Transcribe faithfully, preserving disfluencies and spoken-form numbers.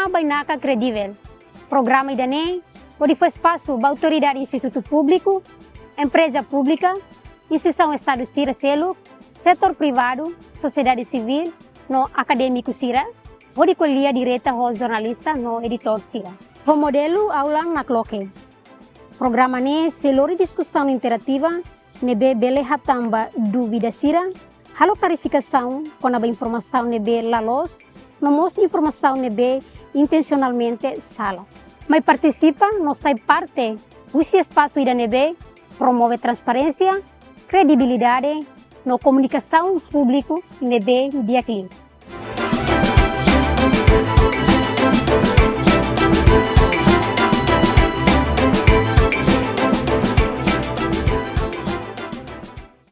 Bainaka Kredivel. Programa ida-ne'e hodi fó espasu ba autoridade institutu públiku, empreza públika, instituisaun Estadu sira seluk, setór privadu, sosiedade sivíl no akadémiku sira, hodi ko'alia direta ho jornalista no editór sira. Ho modelu aula nakloke. Programa ne'e sei lori diskusaun interativa ne'ebé bele hatán ba dúvida sira, halo klarifikasaun kona-ba informasaun ne'ebé la loos, no mós informasaun ne'ebé intensionalmente sala. Mai partisipa no sai parte husi espasu ida ne'ebé promove transparénsia, kredibilidade no komunikasaun públiku ne'ebé di'ak liu.